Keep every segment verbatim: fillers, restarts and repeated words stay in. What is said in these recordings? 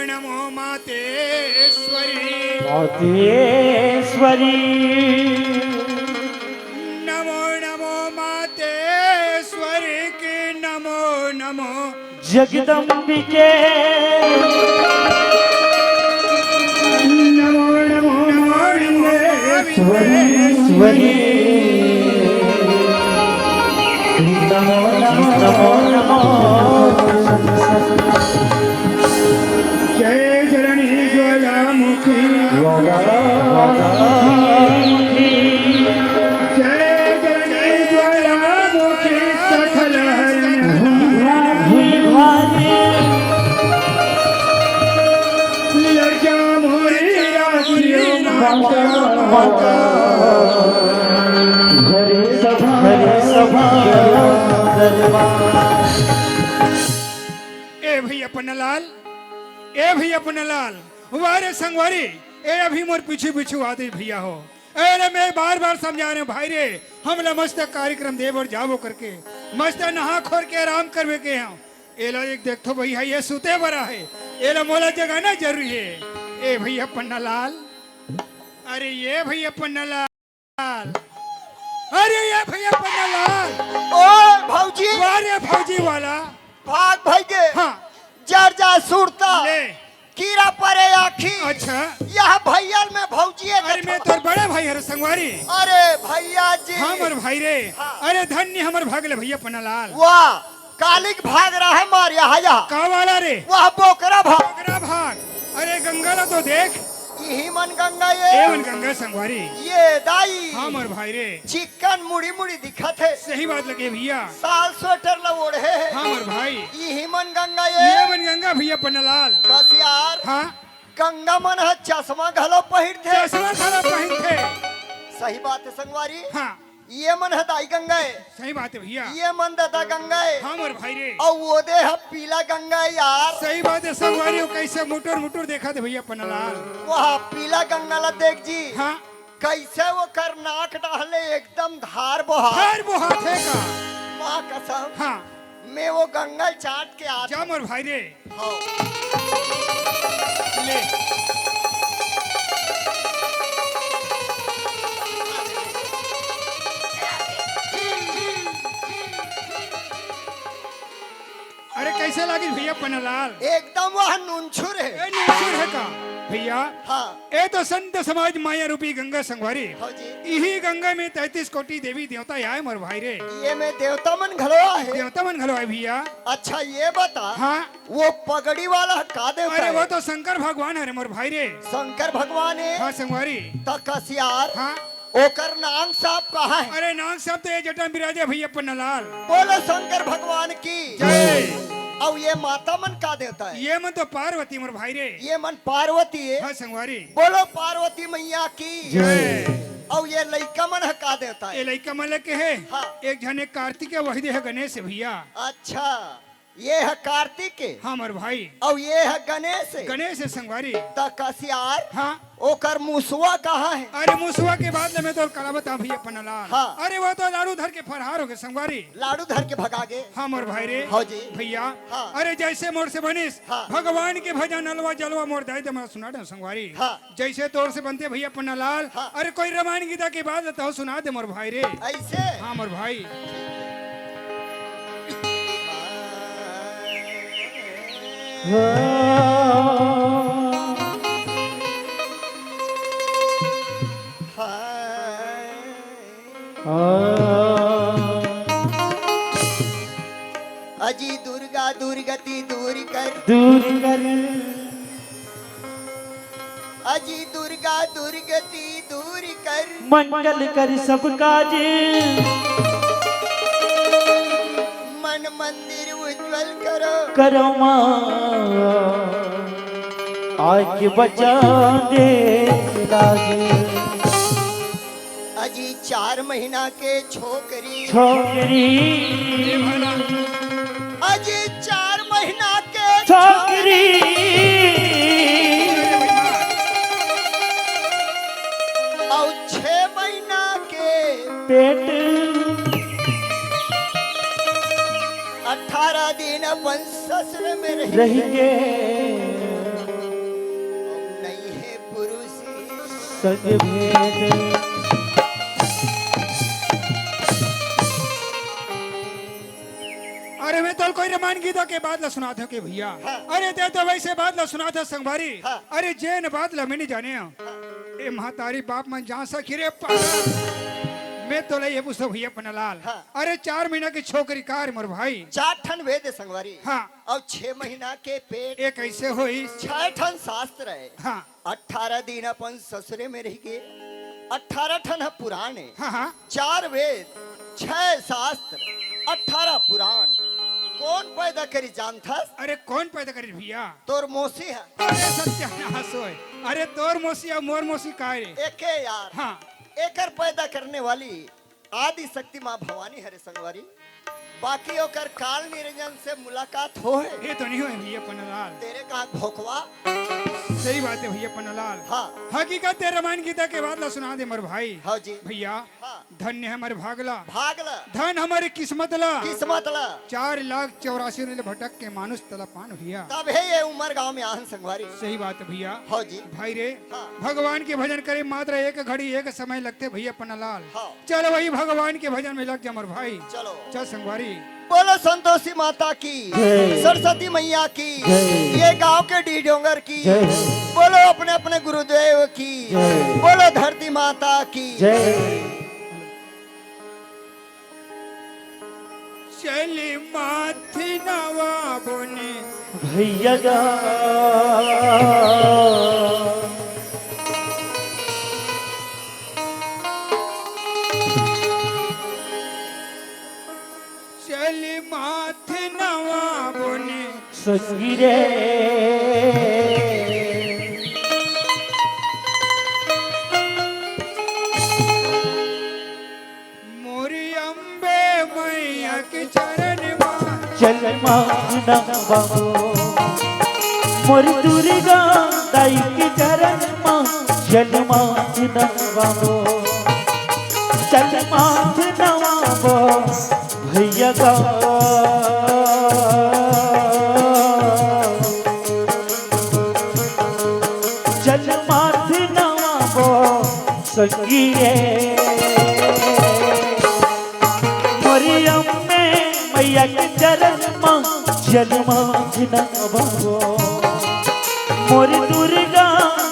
नमो मातेश्वरी। मातेश्वरी। नमो नमो मातेश्वरी की नमो नमो जगदम्बिके। नमो नमो विश्वेश्वरी। नमो नमो नमो। जय जननी ज्वालामुखी। ज्वालामुखी। जय जननी ज्वालामुखी सकल हरण। लज्जा मोरी राखियो माता। माता। हरे सभा, हरे सभा। ए भैया पन्नालाल, ए भैया पन्नालाल, वाह रे संगवारी, ए अभी मोर पीछू पीछू आते भैया हो। अरे मैं बार बार समझा रहे हूँ भाई रे, हमला मस्त कार्यक्रम दे बर जाबो करके, मस्त नहा खोर के आराम करबे के हूँ। एला एक देखथो भैया, ये सुते बर आहे, एला मोला जगाना जरूरी है। ए भैया पन्नालाल, अरे ये भैया पन्नालाल, अरे ये भैया पन्नालाल। ओ भौजी। अरे भौजी वाला। भाग भाई के। हाँ। जर जा सुरता। ले। कीरा परे आखी। अच्छा। यह भैया में भौजी है अरे कथा। मैं तोर बड़े भाई हरे संगवारी। अरे भैया जी। हमर भाई रे। हाँ। अरे धन्य हमर भाग ले भैया पन्नालाल। वाह। कालिक भाग रहा है मार यहाँ यहाँ। का वाला रे? वह बोकरा भाग। बोकरा भाग। अरे गंगा ला तो देख। इही मन गंगा ये। ए मन गंगा संगवारी। ये दाई। हाँ मोर भाई रे। चिकन मुड़ी मुड़ी दिखत है। सही बात लगे भैया। साल स्वेटर ला ओढ़े है। हाँ मोर भाई। इही मन गंगा ये। ये मन गंगा भैया पन्नालाल। कस यार। हाँ। गंगा मन ह चश्मा घलो पहिरथे। चश्मा घलो पहिरथे। सही बात है संगवारी। हाँ। ये मन ह दाई गंगा है। सही बात है भैया। ये मन दादा गंगा है। हाँ मोर भाई रे। अउ वो दे ह पीला गंगा है यार। सही बात है संगवारी, वो कैसे मुटुर मुटुर देखत हे भैया पन्नालाल। वह पीला गंगा ला देख जी। हाँ। कैसे वो कर नाक डाले एकदम धार बोहा। धार बोहा थे का? माँ कसम। हाँ। मैं वो गंगा चाट के आ जा मोर भाई रे। हाँ। ले। अरे कैसे लागिस भैया पन्नालाल? एकदम वह नुनछुर है। ए, नुनछुर है का भैया? हाँ। ए तो संत समाज माया रूपी गंगा संगवारी। हाँ जी। इही गंगा में तैंतीस कोटि देवी देवता आए मोर भाई रे। ये में देवता मन घलो आहे। देवता मन घलो आहे भैया। अच्छा ये बता। हाँ। वो पगड़ी वाला का देवता अरे है? वो तो शंकर भगवान हरे मोर भाई रे। शंकर भगवान है? हाँ संगवारी। त कस यार। हाँ। ओकर नांग साहब कहाँ है? अरे नांग साहब तो ये जटा में बिराजे भैया पन्नालाल। बोलो शंकर भगवान की। जय। अउ ये माता मन का देवता है? ये मन तो पार्वती मोर भाई रे। ये मन पार्वती है? हाँ संगवारी। बोलो पार्वती मैया की। जय। अउ ये लइका मन ह का देवता है? ये लइका मन ल के है? हाँ। एक झन एक कार्तिक है, वही दे है गणेश है भैया। अच्छा। ये ह कार्तिक के। हाँ, मोर भाई। अउ ये ह गणेश हे। गणेश हे संगवारी। त कस यार, हाँ। ओकर मुसवा कहाँ हे? अरे मुसवा के बात ले मैं तोर कला बता भैया पन्नालाल। हाँ। अरे वो तो लाडू धर के फरहार हो गे संगवारी। लाडू धर के भगा गे। हाँ मोर भाई रे। हाँ जी। भैया। हाँ। अरे जैसे मोर से बनिस। हाँ। भगवान के भजन अलवा जलवा मोर दाई दे मोला सुना दे संगवारी। हाँ। जैसे तोर से बनथे भैया पन्नालाल, हाँ। अरे कोई रामायण गीता के बात ल तहूँ सुना दे मोर भाई रे। ऐसे? हाँ मोर भाई। हाँ। अजी दुर्गा दुर्गति दूर कर। दूर कर। अजी दुर्गा दुर्गति दूर कर। मंगल कर सब काज। मन मंदिर उज्जवल करो। करो माँ। आके बचा दे लाज। अजी चार महीना के छोकरी। छोकरी। अजी चार महीना के छोकरी। अउ छह महीना के पेट। अठारह दिन अपन ससुर में रह रह के। संग भेद। अरे मैं तोल कोई रामायण गीता के बात ला सुनात हंव के भइया। हाँ। अरे तें तो वइसे बात ला सुनात हस संगवारी। हाँ। अरे जेन बात ला मैं नइ जानेंव। हाँ। ए महतारी बाप मन जान सकही रे पागल। मैं तोला ये पूछथंव भइया पन्नालाल। हाँ। अरे चार महीना के छोकरी का रे मोर भाई। चार ठन वेद हे संगवारी। हाँ। अउ छह महीना के पेट। ए कइसे होइस? छह ठन शास्त्र हे। हाँ। अट्ठारह दिन अपन ससुरे में रहिगे। अट्ठारह ठन ह पुराण हे। हाँ, हाँ। चार वेद, छह शास्त्र, अट्ठारह पुराण। कोन पैदा करिस जानथस? अरे कोन पैदा करिस भइया? तोर मौसी ह। अरे सत्यानाश होय। अरे तोर मौसी अउ मोर मौसी काय रे? एके यार। हाँ। एकर पैदा करने वाली आदि शक्ति माँ भवानी हरे संगवारी, बाकी ओकर काल निरंजन से मुलाकात होहे। ए तो नइ होय भइया पन्नालाल। तेरे कहाँ भोकवा? सही बात हे भइया पन्नालाल। हाँ। हकीकत हे रामायण गीता के बात ला सुना दे मोर भाई। हाँ जी। भइया, हाँ। धन्य हे हमर भाग ला। भाग ला। धन हमर किस्मत ला। किस्मत ला। चार लाख चौरासी ले भटक के मानुष तला पान भइया। तभे ये उमर गाँव में आहन संगवारी। सही बात हे भइया। हाँ जी। भाई रे, हाँ। भगवान के भजन करे मात्र एक घड़ी एक समय लगथे भइया पन्नालाल। हाँ। चल वही भगवान के भजन में लग जा मोर भाई। चलो। चल संगवारी। बोलो संतोषी माता की, जय। सरस्वती मैया की, जय। ये गांव के डीह डोंगर की, जय। बोलो अपने अपने गुरुदेव की, जय। बोलो धरती माता की। जय। चल माथ नवाबो ने भइया गा। चल माथ नवाबो ने संगी रे। मोरी अम्बे मैया के चरण मा। चल माथ नवाबो। मोरी दुर्गा दाई के चरण मा। चल माथ नवाबो। चल माथ नवाबो। भइया गा। चल माथ नवाबो संगी रे। मोरी अम्बे मैया के चरण मा चल माथ नवाबो। मोरी दुर्गा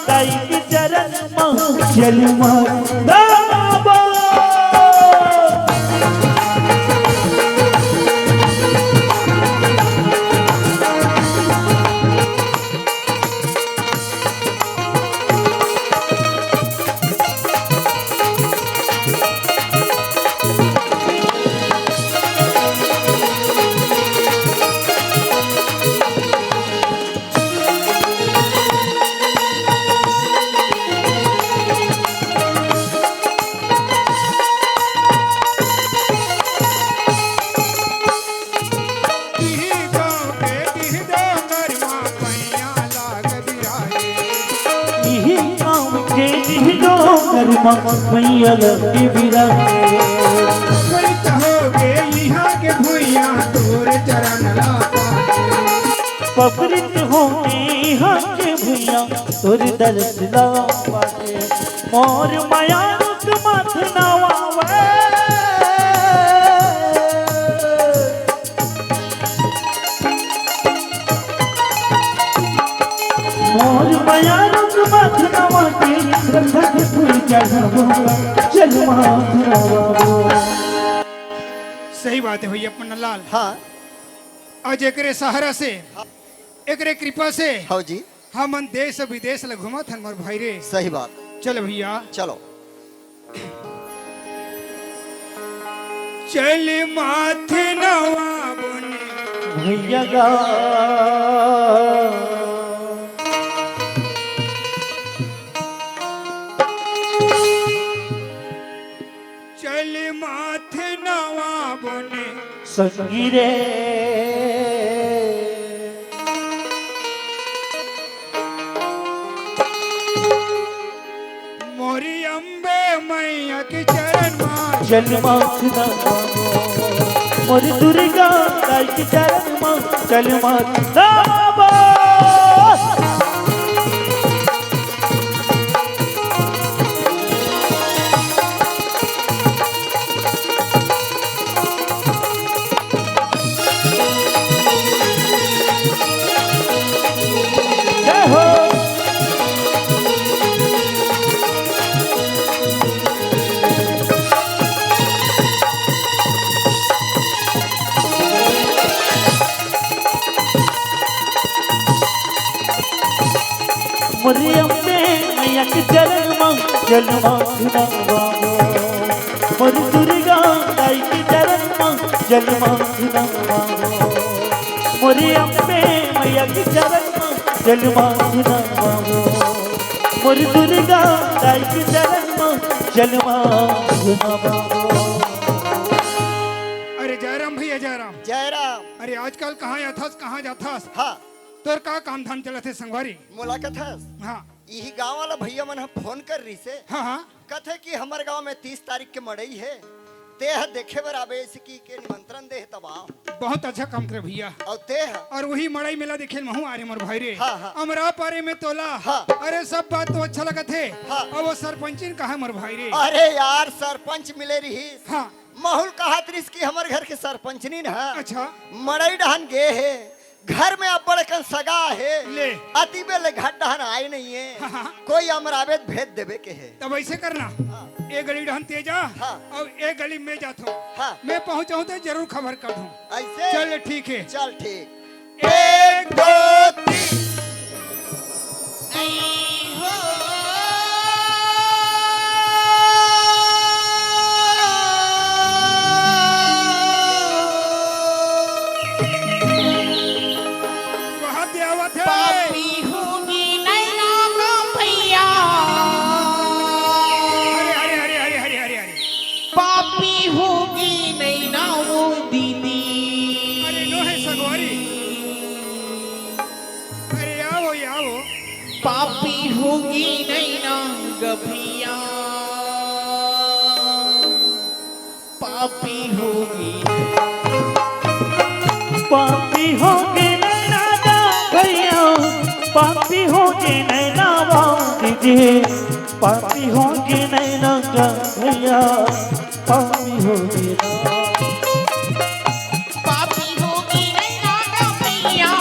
दाई के चरण मा चल माथ नवाबो। इही गाँव के डीह डोंगर मा पैया लाग बिराजे। इही गाँव के डीह डोंगर मा पैया लाग बिराजे। पवित्र होगे इहाँ के भुइयाँ तोर चरण ला पाके। पवित्र होगे इहाँ के भुइयाँ तोर दरस ला पाके। मोर मया रुक माथ नवाबो। मोर मया रुक माथ नवाबो, श्रद्धा के फूल चढ़ाबो, चल माथ नवाबो। सही बात हे भइया पन्नालाल। हाँ। आज एकरे सहारा से, एकरे कृपा से हाँ जी। हमन देश विदेश ल घूमत हन मोर भाई रे। सही बात। चल भइया। चलो। चल माथ नवाबो ने भइया गा। चल माथ नवाबो ने संगी रे। मोरी अम्बे मैया के चरण मा चल माथ नवाबो। मोरी दुर्गा दाई के चरण मा चल माथ नवाबो। मोरी अम्बे मैया के चरण म जलवा चढ़ावा। मोरी दुर्गा दाई के चरण म जलवा चढ़ावा। मोरी अम्बे मैया के चरण म जलवा चढ़ावा। मोरी दुर्गा दाई के चरण म जलवा चढ़ावा। अरे जयराम भैया, जयराम। जयराम। अरे आजकल कहाँ जाथस, कहाँ जाथस? हाँ। तोर का काम धाम चलत हे संगवारी? मोला कथस? हाँ। इही गांव वाला भैया मन ह फोन कर रिहिसे। हाँ, हाँ। कथे कि हमर गांव में तीस तारीख के मड़ई हे, तेह देखे बर आबे, अइसे कहिके निमंत्रण दे हे, तब आ। बहुत अच्छा काम करे भैया। अउ तेह? अउ वही मड़ई मेला देखे महूं आ रे मोर भाई रे। हाँ, हाँ। अमरा पारे में तोला। हाँ। अरे सब बात तो अच्छा लगत हे। हाँ। अउ वो सरपंचिन कहाँ मोर भाई रे? अरे यार, सरपंच मिले रिहिस। हाँ। महूं ल कहत रिहिस कि हमर घर के सरपंचनी न ह अच्छा। मड़ई डहन गे हे, घर में अब्बड़ अकन सगा हे। ले। अति बेर ले घर डहन आए नइ हे। हाँ, हाँ। कोई अमराबे त भेज देबे के हे। तब अइसे करना, हाँ। एक गली डहन तें जा, हाँ। अउ एक गली में जाथों। हाँ। में पहुंचहूं त जरूर खबर करहूं। अइसे? चल ठीक हे। चल ठीक। एक, दो, तीन। कहाँ ते आवत हे? पापी होगे नैना गा भैया। अरे, अरे, अरे। पापी होगे नैना वो दीदी। अरे नो हे संगवारी। अरे आवो, आवो। पापी होगे नैना गा भैया। पापी होगे। पापी होगे नैना गा भैया, पापी होगे नैना गा दीदी, पापी होगे नैना गा भैया, पापी होगे ना। पापी होगे नैना गा भैया,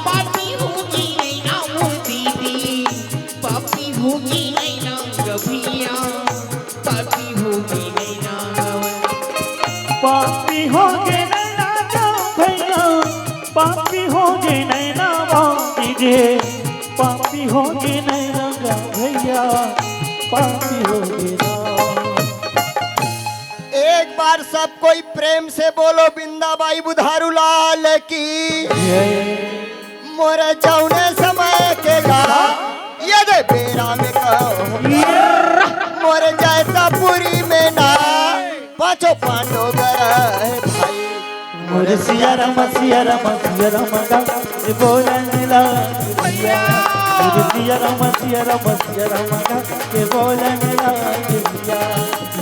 पापी होगे नैना वो दीदी, पापी होगे नैना गा भैया, पापी होगे नैना गा। पापी होगे नैना गा भैया, पापी होगे नैना गा दीदी, पापी होगे नैना गा भैया, पापी होगे ना। एक बार सब कोई प्रेम से बोलो, बिंदा बाई बुधारू लाल की। जय। मोर जौने समय के गा, ये दे बेरा में कहो। मोर जैतापुरी में ना, पांचों पांडव गर है भाई। मोर सिया राम, सिया राम, सिया राम गा, ये बोलन लागे भैया। मोर सिया राम, सिया राम, सिया राम गा, ये बोलन लागे भैया।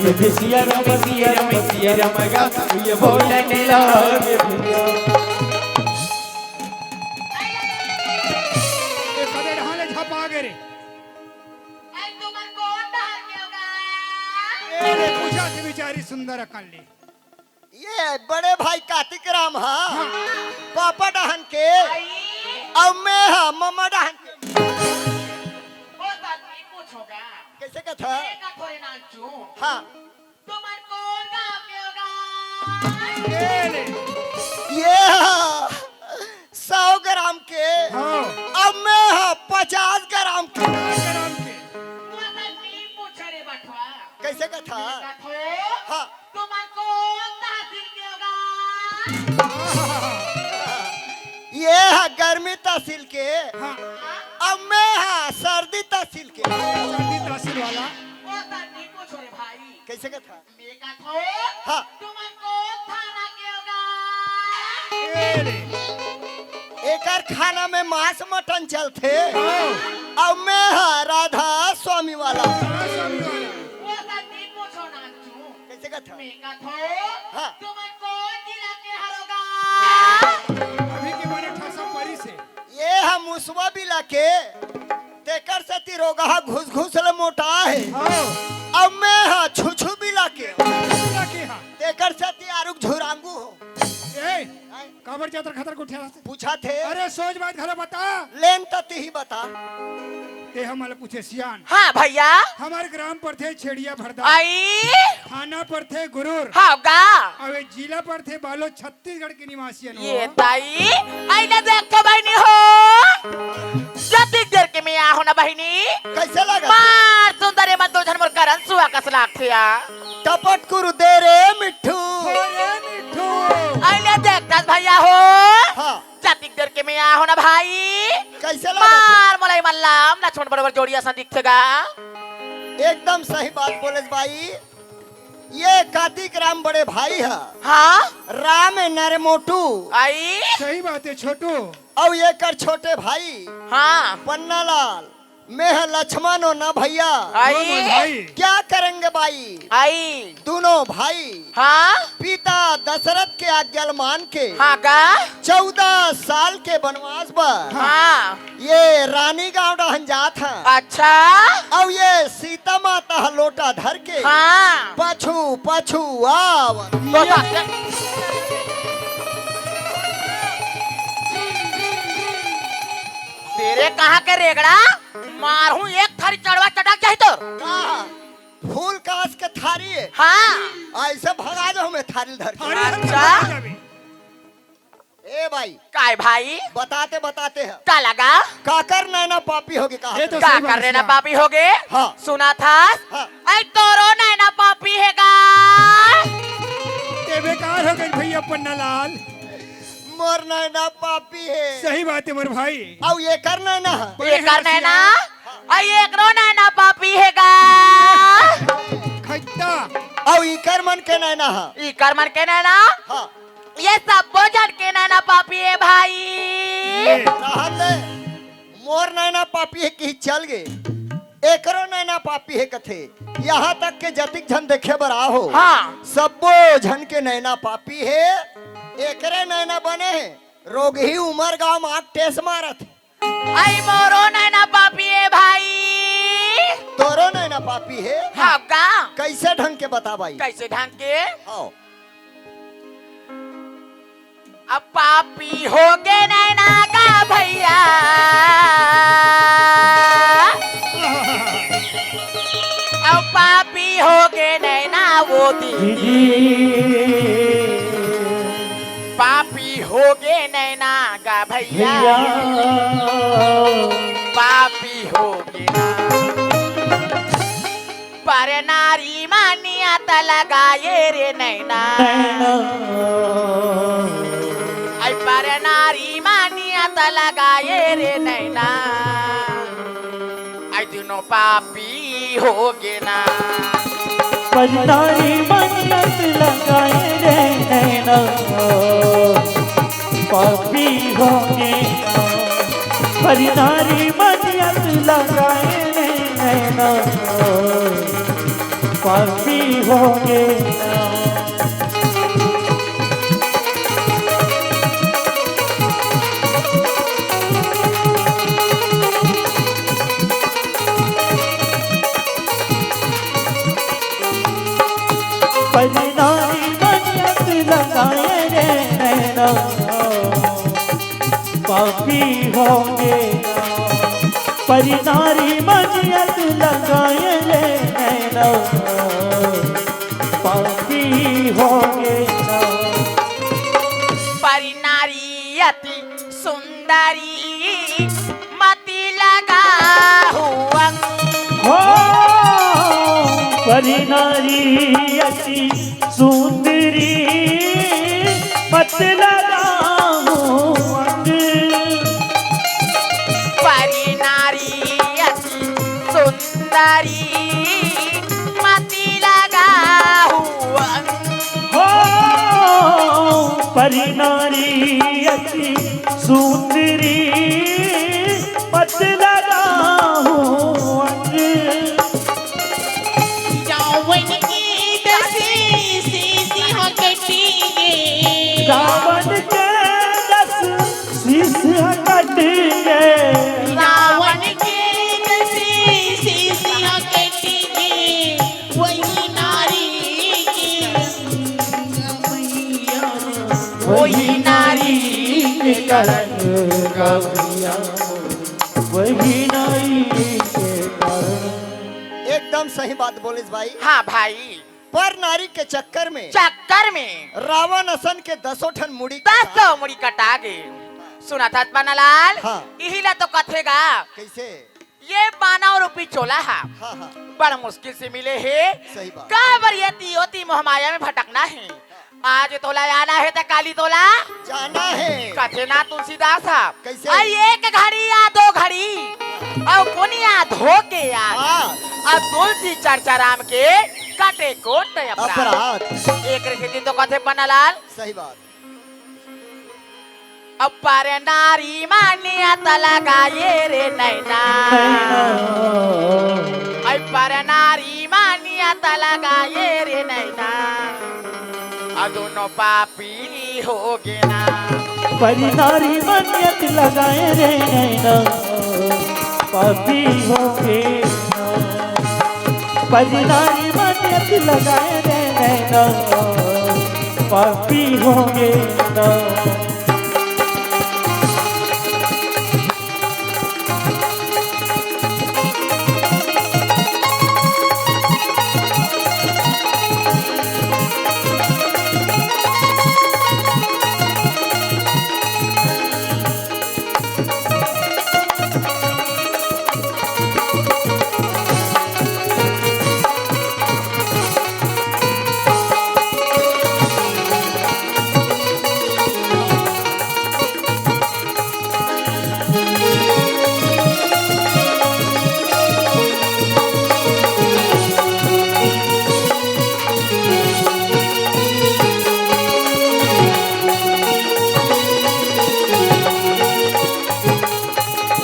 ये भी सिया राम, सिया राम, सिया राम गा, ये बोलन लागे भैया। ए, कदे ढाले झपा गे रे। अरे तुमन कोन डहर के हो गा? ए रे, पूछा थे बिचारी सुंदर अकन ले। ये बड़े भाई कार्तिक राम हा, हाँ। पापा डहन के, आई। अउ मैं हा ममा डहन के। वो तो नहीं पूछोगा। कइसे कथा? मैं का थोड़े नाचू। हाँ। तुमन कोन गांव के हो गा? ए ले। ये हा सौ ग्राम के, हाँ। अउ मैं हा पचास ग्राम के। पचास ग्राम के। वो तो नहीं पूछा रे बटवा। कइसे कथा? मैं कथो। हाँ। तुमन कोन तहसील के हो गा? ये हा गर्मी तहसील के। हाँ। अउ मैं हा सर्दी तहसील के। सर्दी तहसील वाला। वो तो नहीं पूछो रे भाई। कइसे कथा? मैं कथो। हाँ। तुमन कोन थाना के हो गा? ए ले। एकर खाना में मांस मटन चलथे। हाँ। अउ मैं हा राधा स्वामी वाला। राधा स्वामी वाला। वो तो नहीं पूछो नानचू। कइसे कथा? मैं कथो, हाँ। तुमन कोन जिला के हरो गा? अभी के मारे ठसा परी से। ये हा मुसवा बिला के, तेकर सेती रोगहा घुस घुस ले मोटा हे। हाँ। अउ मैं हा छुछु बिला के, छुछु बिला के हा। तेकर सेती आरुग झुरांगू हो। ए, हैं? काबर जातर खतर गोठिया रहथे? पूछा थे। अरे सोच बात घला बता। लेन त तिही बता। ते हमला पूछे सियान। हाँ भैया। हमर ग्राम परथे छेड़िया भरदा। आई। थाना परथे गुरूर। हाँ गा। अउ ए जिला परथे बालोद, छत्तीसगढ़ के निवासियन हो। ये ताई, आईला देख के बहिनी हो। जतिक देर के मैं आहूं बहिनी, कइसे लगत हे? मार सुंदर, एमन दू झन मोर करन सुआ कस लागथे या। टपट कुरु दे रे मिट्ठू। अरे मिट्ठू। अइले देखथस भइया हो। हाँ। जतिक देर के में आहों ना भाई। कइसे लगत हे? मार मोला एमन ला लछमन बरोबर जोड़ी असन दिखथे गा। एकदम सही बात बोलेस बाई। ये कातिक राम बड़े भाई ह। हाँ। राम नर मोटू। आई। सही बात हे छोटू। अउ एकर छोटे भाई। हाँ। पन्नालाल। मैं ह लछमन हो ना भइया। आई। ओ मोर भाई। क्या करेंगे बाई? आई। दूनों भाई। हाँ। पिता दसरथ के आज्ञा ल मान के। हाँ गा। चौदह साल के बनवास बर। हाँ। ये रानी गांव डहन जात ह। अच्छा। अउ ये सीता माता ह लोटा धर के। हाँ। पछू पछू आव। तो सा-, तेरे कहाँ के रेगड़ा? मारहूँ एक थारी चढ़वा चटक जाही तोर। का? फूल कांस के थारी हे। हाँ। अइसे भगा जाहूँ मैं थारी ल धर के। थारी ल धर के अच्छा। भगा जाबे। ए भाई। काय भाई? बताते बताते ह। का लगा? काकर नैना पापी होगे कहा? ये तो का सही बात कर रे ना सुना। पापी होगे? हाँ। सुना था? हाँ। अई तोरो नैना पापी हे गा। ते बेकार होगे भइया पन्नालाल। मोर नैना पापी हे। सही बात हे मोर भाई। अउ एकर नैना ह? बड़े एकर हंसिया। नैना? अई एकरो नैना पापी हे गा। खट्टा। अउ इकर मन के नैना ह? इकर मन के नैना? हाँ। ये सब्बो झन के नैना पापी हे भाई। ये। रहन दे। मोर नैना पापी हे कि चल गे। एकरो नैना पापी हे कथे। यहाँ तक के जतिक झन देखे बर आहो। हाँ। सब्बो झन के नैना पापी हे। एकरे नैना बने हे। रोगही उमर गांव म आग टेस मारत हे। अई मोरो नैना पापी हे भाई। तोरो नैना पापी हे? हाँ गा। कइसे ढंग के बता बाई? कइसे ढंग के? हाँ। अब पापी होगे नैना गा भइया। अब पापी होगे नैना वो दीदी। दीदी। पापी होगे नैना गा भइया। भइया। पापी होगे ना। पर नारी मानियत लगाए रे नैना। नैना। अई पर नारी मानियत लगाए रे नैना। अई दूनों पापी होगे ना। पर नारी मानियत लगाए रे नैना। पापी होगे ना। पर नारी मानियत लगाए रे नैना। पापी होगे ना। पर नारी मानियत लगाए रे नैना। पापी होगे ना। पर नारी मानियत लगाए रे नैना। पापी होगे ना। पर नारी अति सुंदरी मति लगाहू अंग। हो, पर नारी अति सुंदरी मति लगाहू अंग। पर नारी अति सुंदरी मति लगाहू अंग। हो, पर नारी अति सुंदरी मति लगाहू अंग। रावण के दस शीश ह कटि गे। रावण के दस शीश ह कटि गे। रावण के दस शीश ह कटि गे। वही नारी के वही नारी के कारण गा भइया। वही नारी के कारण। एकदम सही बात बोलिस भाई। हाँ भाई। पर नारी के चक्कर में, चक्कर में रावण असन के दसों ठन मुड़ी दसों कटा। मुड़ी कटा गे। सुनत हस पन्नालाल? हाँ। इही ला तो कथे गा। कइसे? ये मानव रूपी चोला हा हाँ, हाँ। बड़ मुश्किल से मिले हे। सही बात। काबर ये तियोती मोहमाया में भटकना हे। आज तोला आना हे त काली तोला जाना हे। कथे ना तुलसीदास हा, कैसे? अई एक घड़ी या दो घड़ी, अउ पुनिया धो के आ। हाँ। अउ तुलसी चर्चा राम के कटे कोट अपराध। अपराध। एक रीति तो कथे पन्नालाल। सही बात। अपर नारी मान्यता लगाए रे नैना। नैना। अपर नारी मान्यता लगाए रे नैना। आ दोनों पापी हो गे ना। पर नारी मान्यता लगाए रे नैना। पापी हो गे ना। पर नारी मान्यता लगाए रे नैना। पापी हो गे ना।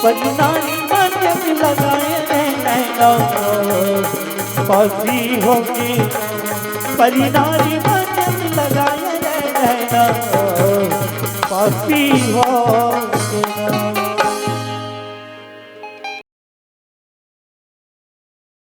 पर नारी मान्यता लगाए रे नैना। पापी हो गे। पर नारी मान्यता लगाए रे नैना। पापी हो